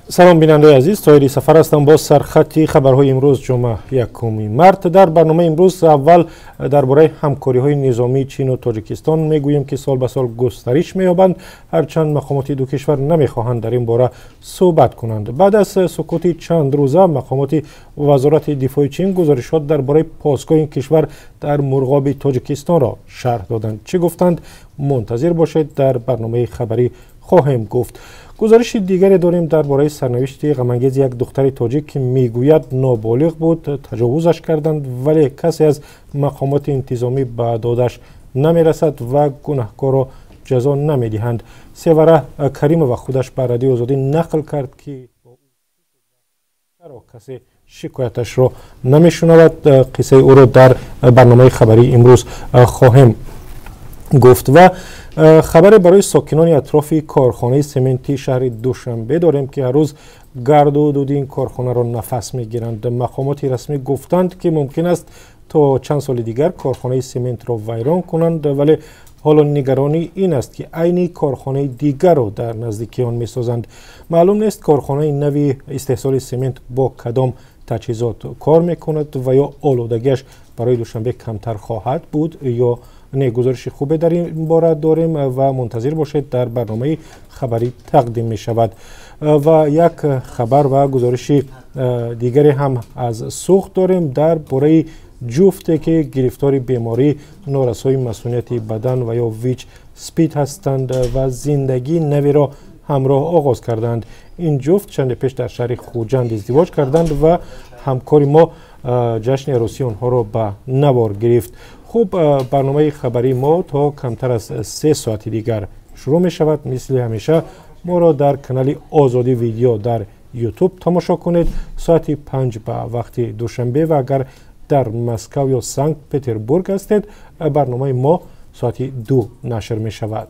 Салом, бинандаи азиз, Тоҳири Сафар ҳастам бо сархати хабарҳои имрӯз, ҷумъа, 1 март. Дар барномаи имрӯз аввал дар бораи ҳамкориҳои низомии Чину Тоҷикистон мегӯем, ки сол ба сол густариш меёбанд, ҳарчанд мақомоти ду кишвар намехоҳанд дар ин бора суҳбат кунанд. Баъд аз сукути чандрӯза мақомоти Вазорати дифои Чин гузоришот дар бораи посгоҳи ин кишвар дар Мурғоби Тоҷикистонро шарҳ доданд. Чӣ гуфтанд? Мунтазир бошед, дар барномаи хабарӣ хоҳем гуфт. Гузориши дигаре дорем дар бораи сарнавишти ғамангези як духтари тоҷик, ки мегӯяд, ноболиғ буд, таҷовузаш карданд, вале касе аз мақомоти интизомӣ ба додаш намерасад ва гунаҳкорро ҷазо намедиҳанд. Севара Каримова худаш ба Радиои Озодӣ нақл кард, ки чаро касе шикояташро намешунавад. Қиссаи ӯро дар барномаи хабарии имрӯз хоҳем гуфт. Ва хабаре барои сокинони атрофи корхонаи сементи шаҳри Душанбе дорем, ки ҳар рӯз гарду дуди ин корхонаро нафас мегиранд. Мақомоти расмӣ гуфтанд, ки мумкин аст то чанд соли дигар корхонаи сементро вайрон кунанд, вале ҳоло нигаронӣ ин аст, ки айни корхонаи дигарро дар наздикии он месозанд. Маълум нест, корхонаи нави истеҳсоли семент бо кадом таҷҳизот кор мекунад ва ё олудагиаш барои Душанбе камтар хоҳад буд ё не. Гузориши хубе дар ин бора дорем ва мунтазир бошед, дар барномаи хабарӣ тақдим мешавад. Ва як хабар ва гузориши дигаре ҳам аз Суғд дорем дар бораи ҷуфте, ки гирифтори бемории норасои масунияти бадан ва ё ВИЧ СПИД ҳастанд ва зиндагии наверо ҳамроҳ оғоз карданд. Ин ҷуфт чанде пеш дар шаҳри Хуҷанд издивоҷ карданд ва ҳамкори мо ҷашни арӯсии онҳоро ба навор гирифт. Хуб, барномаи хабарии мо то камтар аз 3 соати дигар шурӯъ мешавад. Мисли ҳамеша моро дар канали Озодӣ Видео дар Ютуб тамошо кунед соати 5 ба вақти Душанбе ва агар дар Москав ё Санкт Петербург ҳастед, барномаи мо соати 2 нашр мешавад.